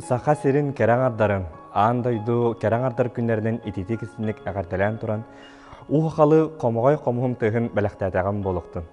Саха сирин кэрэ аҥардарын, аан дойду кэрэ аҥардар күннэринэн ититик-истинник эҕэрдэлээн туран, уу-халы хомоҕой хомуһум тыаһын бэлэхтээтэҕим буолуохтун.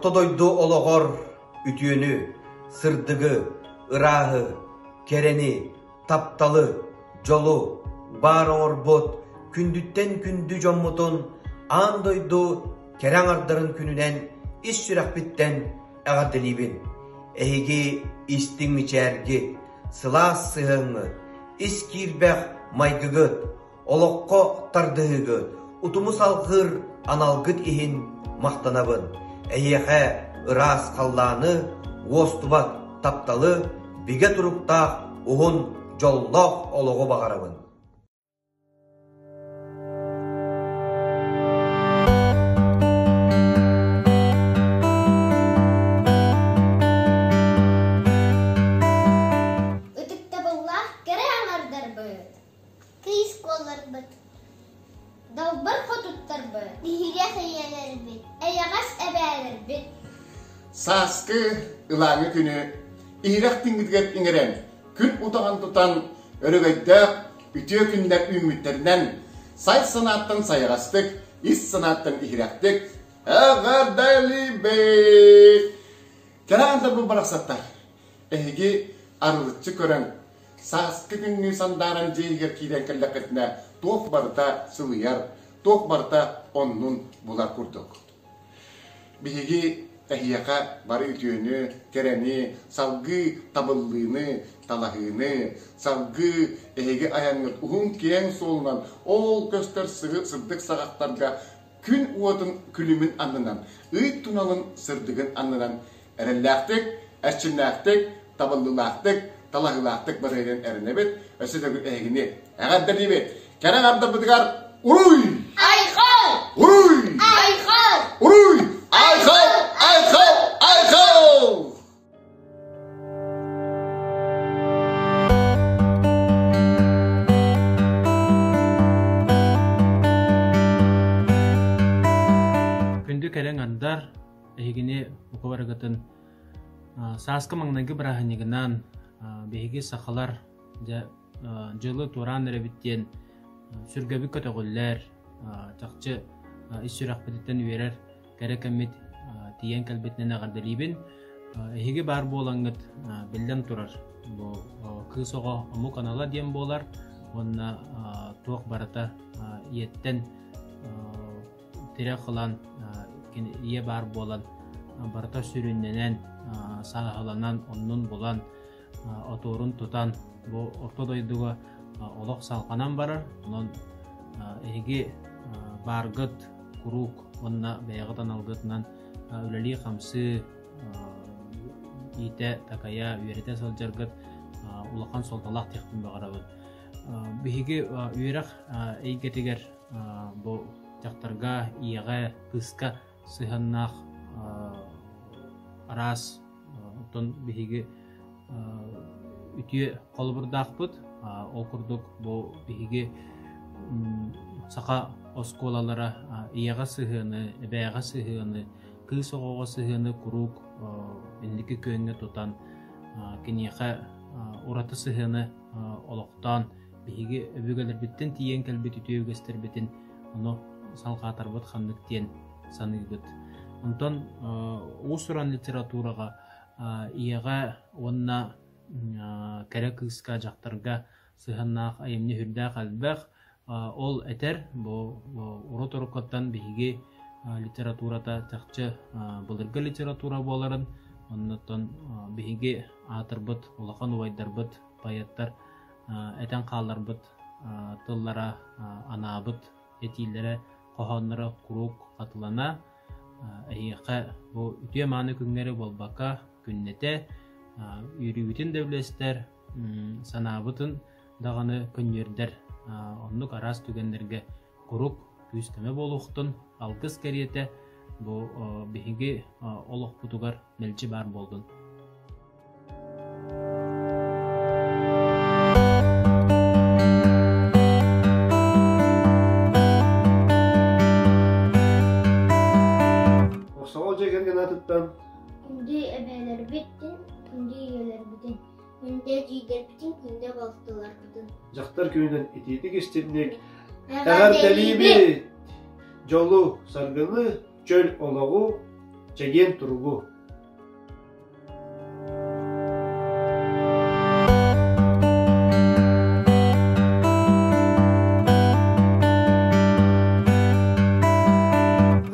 Орто дойду олоҕор үтүөнү, сырдыгы, ырааһы, кэрэни, тапталы, дьолу баар оҥорбут күндүттэн күндү дьоммутун аан дойду кэрэ аҥардарын күнүнэн ис сүрэхпиттэн эҕэрдэлиибин! Эһиги истиҥ мичээргит, сылаас сыһыаҥҥыт, ис киирбэх майгыгыт, Олоххо тардыһыыгыт, утуму салҕыыр аналгыт иһин махтанабын. Эһиэхэ ыраас халлааны, уостубат тапталы, бигэ туруктаах уһун дьоллоох олоҕу баҕарабын. Ытыктабыллаах кэрэ аҥардарбыт! Кыыс куоларбыт, далбар хотуттарбыт, биһиги ийэлэрбит, эйэҕэс эбээлэрбит. Сааскы ылааҥы күнү иһирэх тыҥҥытыгар иҥэрэн, күн утаҕын тутан, өрөгөйдөөх үтүө күннэр үүммүттэринэн, сай санааттан сайаҕастык, ис санааттан иһирэхтик эҕэрдэлиибит! Кэрэ аҥардарбыт барахсаттар, эһиги арылыччы көрөн, Сааскы күннүү сандааран дьиэ иһигэр киирэн кэллэххитинэ туох барыта сылыйар, туох барыта оннун булар курдук. Биһиги эһиэхэ бары үтүөнү, кэрэни, салгыы табыллыыны, талаһыыны, салгыы эһиги айаҥҥыт уһун-киэҥ суолунан ол көстөр сырдык саҕахтарга күн уотун күлүмүн аннынан, ый туналын сырдыгын аннынан эрэллээхтик, эрчимнээхтик, табыллыылаахтык, талаһыылаахтык барыарыан эрэнэбит. Өссө төгүл эһигини эҕэрдэлиибит! Кэрэ аҥардарбытыгар уруй! Айхал! Уруй! Айхал! Уруй! Айхал! Айхал! Айхал! Күндү кэлэн андар, эһигини бука барыгытын сааскы маҥнайгы бырааһынньыгынан биһиги сахалар дьэ дьылы туораан эрэбит диэн сүргэбит көтөҕүллэр, чахчы ис сүрэхпититтэн үөрэр кэрэ кэммит тиийэн кэлбитинэн эҕэрдэлиибин. Эһиги баар буолаҥҥыт биллэн турар бу кыыс оҕо омук анала диэн буолар уонна туох барыта ийэттэн тирэх ылан ийэ баар буолан барыта сүрүннэнэн сааһыланан оннун булан отуорун тутан бу орто дойдуга олох салҕанан барар онон эһиги бааргыт куруук уонна бэйэҕит аналгытынан үлэлии-хамсыы иитэ такайа үөрэтэ сылдьаргыт улахан суолталаах диэхпин баҕарабын биһиги үөрэх эйгэтигэр бу дьахтарга, ийэҕэ, кыыска сыһыаннаах араас оттон биһиги үтүө холобурдаахпыт. Ол курдук бу биһиги саха оскуолалара ийэҕэ сыһыаны, эбээҕэ сыһыаны, кыыс оҕоҕо сыһыаны куруук инники күөҥҥэ тутан киниэхэ ураты сыһыаны олохтоон биһиги өбүгэлэрбиттэн тиийэн кэлбит үтүө үгэстэрбитин ону салҕаатарбыт ханнык диэн саныыбыт. Онтон уус-уран литератураҕа ийэҕэ уонна кэрэ кыыска, дьахтарга сыһыаннаах айымньы сүрдээх элбэх. Ол этэр бу урут уруккуттан биһиги литературата чахчы былыргы литература буоларын, оннуттан биһиги аатырбыт улахан убайдарбыт поэттар этэн хаалларбыт тыллара, анаабыт этиилэрэ, хоһоонноро куруук хатылана, эһиэхэ бу үтүө-мааны күҥҥэри буолбакка, күннэтэ үөрүүбүтүн да үллэстэр, санаабытын даҕаны көнньүөрдэр оннук араас түгэннэргэ куруук күүс-көмө буолуохтун, алгыс кэриэтэ бу биһиги олохпутугар мэлдьи баар буоллун. Охсоҕол дьиэ кэргэн аатыттан Күндү эбээлэрбитин, күндү ийэлэрбитин, күндү эдьиийдэрбитин, күндү балтыларбытын. Дьахтар күнүнэн итиитик истинник эҕэрдэлиибит! Дьолу, саргыны, чөл олоҕу! чэгиэн туругу!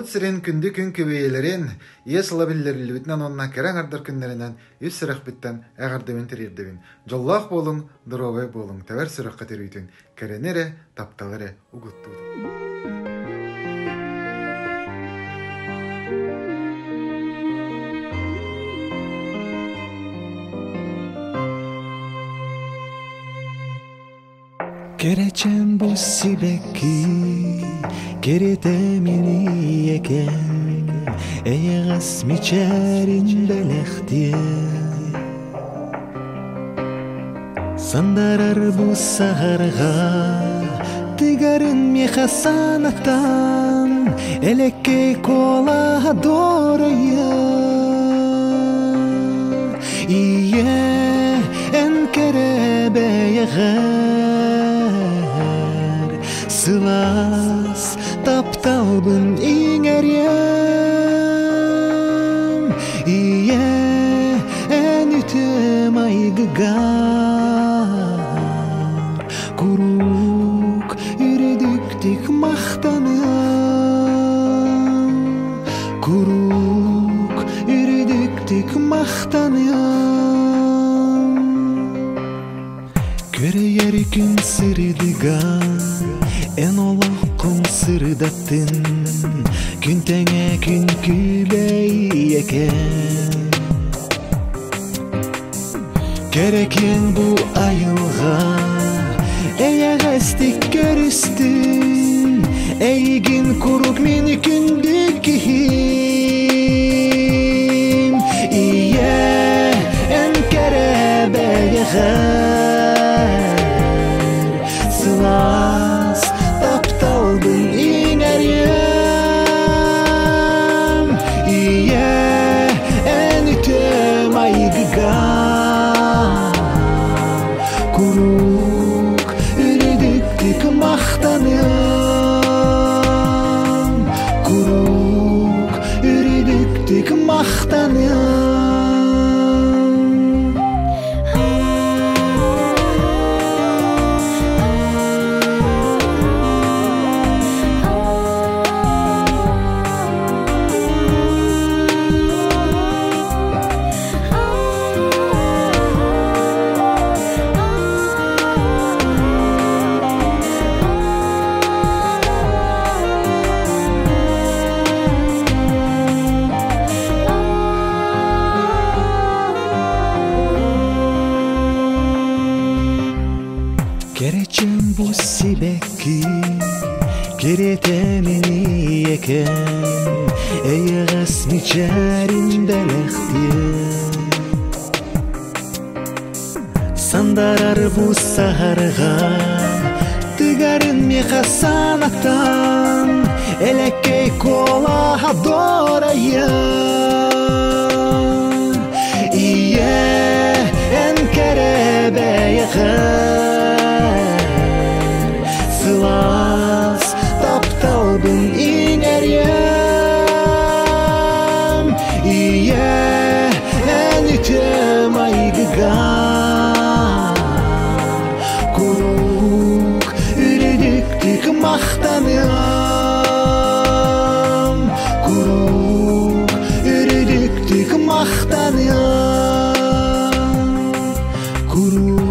Сирин күндү күн күбэйэлэрин, ийэ сыла биллэриллибитинэн уонна кэрэ аҥардар күннэринэн үс сүрэхпиттэн эҕэрдэбин тириэрдэбин. Дьоллоох буолуҥ, доруобай буолуҥ, тэбэр сүрэххэ төрүүтүн, кэрэни эрэ, тапталы эрэ угуттуутун. Кэрэчээн бу сибэкки, кэрэтэ мин ийэкэм, эйэҕэс мичээрин бэлэхтиэ. Сандарар бу саһарҕа, тыгарын миэхэ санатан, элеккэй куолаһа дуорайа. Ийэ, эн кэрэ бэйэҕэр, сылаас тапталбын иҥэриэм. Ийэ, эн үтүө майгыгар куруук үрдүктүк махтаныам. Куруук үрдүктүк махтаныам. Көрөйөр күн сырдыга, эн олоххун сырдаттын, күн тэҥэ күн күбэй экен. Кэрэкиэн бу айылҕа, эйэҕэстик көрүстүн, эйигин куруук мин күндү киһим. Ийэ, эн кэрэ бэйэҕэр, сылаас тапталбын иҥэриэм. Ийэ, эн үтүө майгыгар куруук үрдүктүк махтаныам. Куруук үрдүктүк махтаныам. Кэрэчээн бу сибэкки, кэрэтэ мин ийэкэм, эйэҕэс мичээрин бэлэхтиэ. Сандарар бу саһарҕа, тыгарын миэхэ санатан, элеккэй куолаһа дуорайа. Ийэ, эн кэрэ бэйэҕэр, сылаас тапталбын иҥэриэм. Ийэ, эн үтүө майгыгар куруук үрдүктүк махтаныам. Куруук үрдүктүк махтаныам. Куруук